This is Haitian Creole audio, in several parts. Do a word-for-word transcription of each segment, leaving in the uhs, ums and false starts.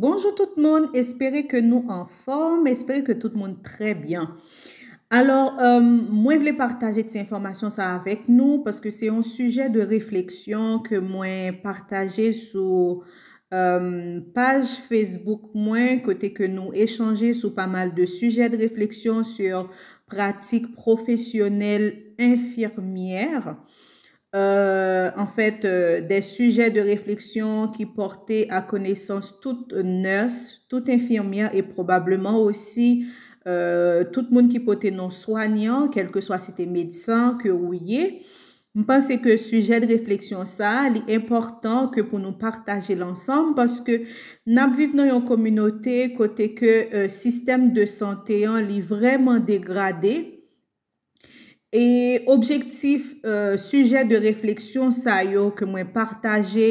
Bonjou tout moun, espere ke nou anfòm, espere ke tout moun trè byen. Alò, euh, mwen vle pataje ti enfòmasyon sa avèk nou, paske se yon sijè de refleksyon ke mwen pataje sou euh, paj Facebook mwen, kote ke nou echanje sou pa mal de sijè de refleksyon sur pratik pwofesyonèl enfimyè. Euh, en fait, euh, des sujets de réflexion qui portaient à connaissance toute nurse, toute infirmière et probablement aussi euh, tout moun ki pote non swanyan, kèlkeswa si te medsen ke ou ye. M panse ke sijè de refleksyon sa a, li enpòtan ke pou nou pataje l ansanm, paske n ap viv nan yon kominote kote ke euh, sistèm de sante an, li vrèman degrade. E objektif euh, sijè de refleksyon sa yo ke mwen pataje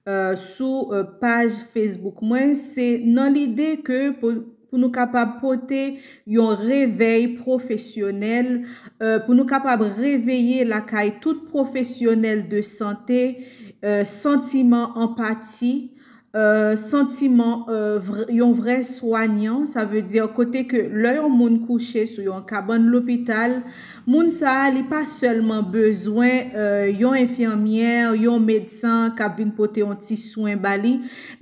euh, sou euh, paj Facebook mwen, se nan lide ke pou, pou nou kapab pote yon revèy pwofesyonèl, euh, pou nou kapab reveye lakay tout pwofesyonèl de sante euh, santiman anpati, euh, santiman euh, vr- yon vrè swanyan, sa vle di kote ke lè yon moun kouche sou yon kabann lopital, moun sa a li pa sèlman bezwen euh, yon enfimyè, yon medsen k ap vin pote yon ti swen ba li,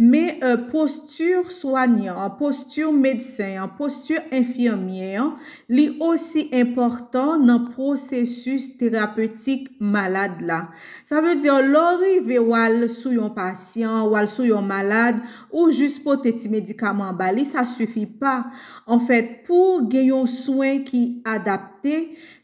men euh, posti swanyan an, posti medsen an, posti enfimyè an, li osi enpòtan nan pwosesis terapetik malad la. Sa vle di, lè w rive w al sou yon pasyan, w al sou yon malad, ou jis pote ti medikaman ba li, sa sifi pa. Anfèt, pou gen yon swen ki adapte,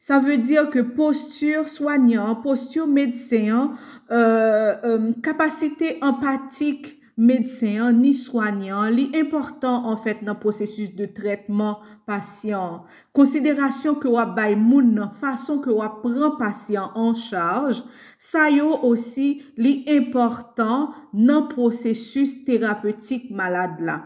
sa vle di ke posti swanyan an, posti medsen an, euh, euh, kapasite anpatik medsen an ni swanyan an, li enpòtan anfèt nan pwosesis de trètman pasyan an. Konsiderasyon ke w ap bay moun nan, fason ke w ap pran pasyan an chaj, sa yo osi li enpòtan nan pwosesis terapetik malad la.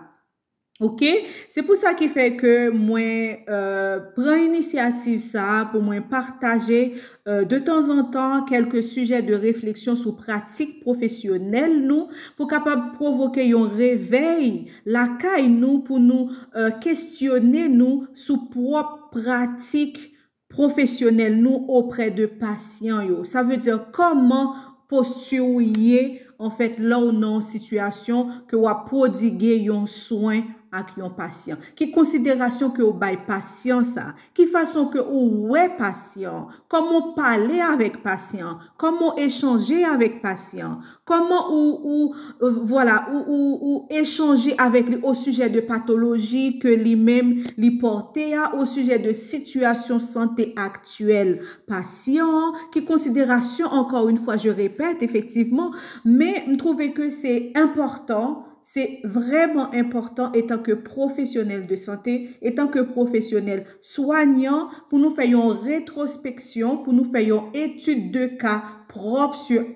Oke? Se pou sa ki fè ke mwen euh, pran inisyativ sa a pou mwen pataje euh, de tanzantan kèlke sijè de refleksyon sou pratik pwofesyonèl nou pou kapab pwovoke yon revèy lakay nou pou nou euh, kestyone nou sou pwòp pratik pwofesyonèl nou oprè de pasyan yo. Sa vle di kòman posti w ye anfèt lè w nan yon sitiyasyon ke w ap pwodige yon swen ak yon pasyan. Ki konsiderasyon ke w bay pasyan sa? Ki fason ke ou wè pasyan? Kòman w pale avèk pasyan? Kòman w echanje avèk pasyan? Kòman ou, ou, euh, vwala, ou, ou, ou echanje avèk li o sijè de patoloji ke li menm li pòte a, o sijè de sitiyasyon sante aktyèl pasyan an, ki konsiderasyon, encore une fois, je répète, effectivement, men m twouve ke se enpòtan, se vrèman enpòtan etan ke pwofesyonèl de sante, etan ke pwofesyonèl swanyan, pou nou fè yon retwospeksyon, pou nou fè yon etid de ka pwòp sou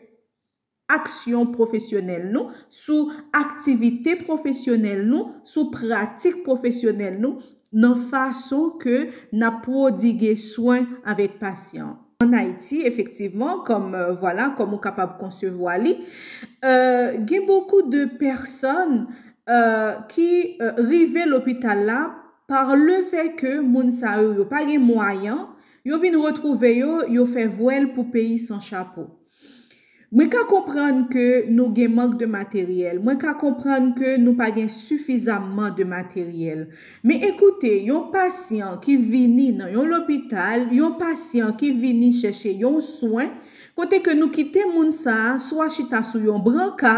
aksyon pwofesyonèl nou, sou aktivite pwofesyonèl nou, sou pratik pwofesyonèl nou, nan fason ke n ap pwodige swen avèk pasyan. An Ayiti, efektivman, kòm euh, vwala, kòm ou kapab konsevwa li, euh, gen bokou de pèsòn euh, ki euh, rive lopital la par le fait ke moun sa yo yo pa gen mwayan, yo vin retwouve yo, yo fè vwèl pou peyi san chapo. Mwen ka konprann ke nou gen mank de materyèl. Mwen ka konprann ke nou pa gen sifizamman de materyèl. Men ekoute, yon pasyan ki vini nan yon lopital, yon pasyan ki vini chèche yon swen, kote ke nou kite moun sa a swa chita sou yon branka,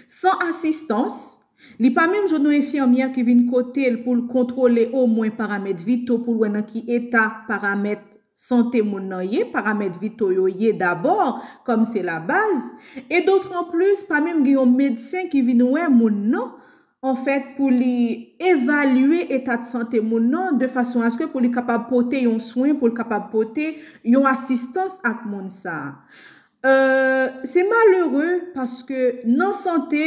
san asistans, li pa menm jan yon enfimyè ki vin kote l pou l kontwole omwen paramèt vito, pou l wè nan ki eta paramèt sante moun nan ye, paramèt vito yo ye dabò, kòm se la baz. E dotranplis, pa menm gen yon medsen ki vin wè moun nan, anfèt, pou li evalye eta de sante moun nan, de fason aske pou li kapab pote yon swen, pou li kapab pote yon asistans ak moun sa a. Euh, se malere paske nan sante,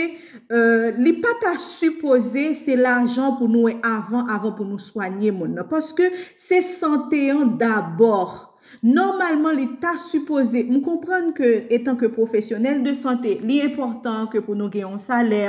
euh, li pa ta sipoze se lajan pou nou wè avan, avan pou nou swanye moun nan. Paske se sante an dabò. Nòmalman, li ta sipoze, m konprann ke etan ke pwofesyonèl de sante, li enpòtan ke pou nou gen yon salè,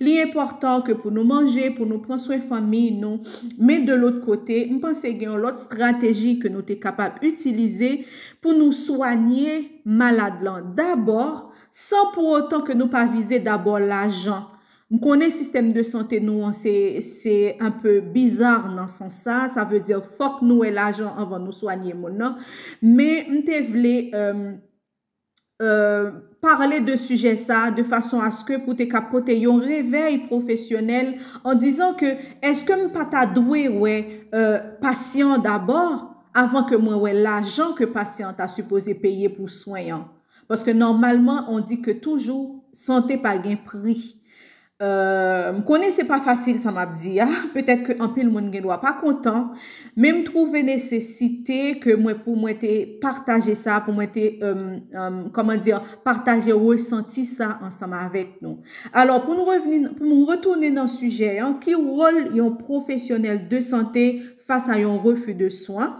li enpòtan ke pou nou manje, pou nou pran swen fanmi nou. Men de lòt kote, m panse gen yon lòt estrateji ke nou te kapab itilize pou nou swanye malad lan dabò, san pou otan ke nou pa vize dabò lajan. M konnen sistèm de sante nou an se, se un peu bizarre nan sans sa. Sa vle di fòk nou wè lajan anvan nou swanye moun nan. Men m te vle euh, euh, pale de sijè sa de fason aske pou te ka pote yon revèy pwofesyonèl an dizan ke èske m pa ta dwe wè euh, pasyan dabò avan ke mwen wè lajan ke pasyan ta sipoze peye pou swen an. Paske nòmalman, on di ke toujou, sante pa gen pri. Euh, m konnen se pa fasil sa m ap di a, petèt ke anpil moun gen dwa pa kontan, men m twouve nesesite ke mwen pou mwen te pataje sa, pou mwen te, euh, euh, kòman di, pataje resanti sa ansanm avèk nou. Alò, pou nou revni, pou nou retounen nan sijè an, ki wòl yon pwofesyonèl de sante fas a yon refi de swen?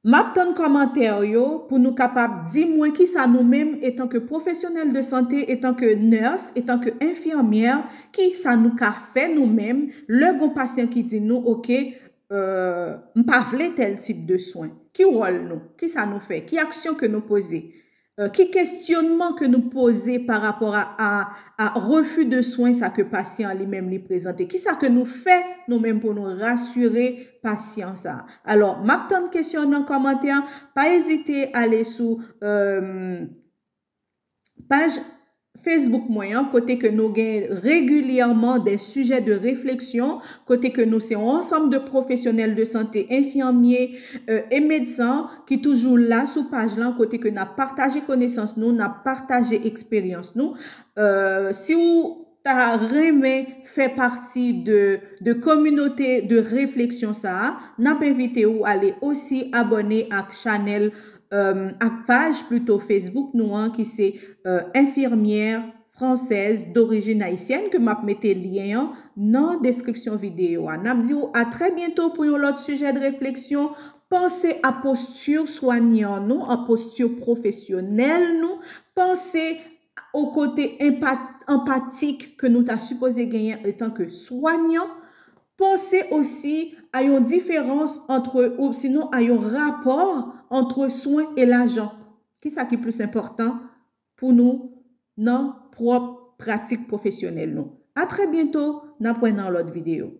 M ap tann kòmantè yo pou nou kapab di mwen kisa nou menm, etan ke pwofesyonèl de sante, etan ke nèrs, etan ke enfimyè, kisa nou ka fè nou menm lè gon pasyan ki di nou, oke, euh, m pa vle tèl tip de swen. Ki wòl nou? Kisa nou fè? Ki aksyon ke nou poze? Euh, ki kesyonman ke nou poze pa rapò a, a, a refi de swen sa ke pasyan li menm li prezante? Kisa ke nou fè nou menm pou nou rasire pasyan sa? Alò, m ap tann kesyon nan kòmantè. Pa ezite ale sou euh, paj Facebook mwen an, kote ke nou gen regilyèman de sijè de refleksyon, kote ke nou se yon ansanm de pwofesyonèl de sante, enfimyè euh, e medsen ki toujou la sou paj lan, kote ke n ap pataje konesans nou, n ap pataje eksperyans nou. Euh, si w ta renmen fè pati de, de kominote de refleksyon sa a, n ap envite w ale osi abòne ak chanèl, euh, ak paj plito Facebook nou an ki se euh, Infirmière Française d'Origine Haïtienne, ke m ap mete lyen an nan deskripsyon videyo a. N ap di w a trè byento pou yon lòt sijè de refleksyon. Panse a posti swanyan nou, a posti pwofesyonèl nou. Panse o kote enpat, anpatik ke nou ta sipoze genyen etan ke swanyan. Panse osi a yon diferans antre, ou sinon a yon rapò antre swen e lajan. Kisa ki plis enpòtan pou nou nan pwòp pratik pwofesyonèl nou? A trè byento, n ap wè nan lòt videyo.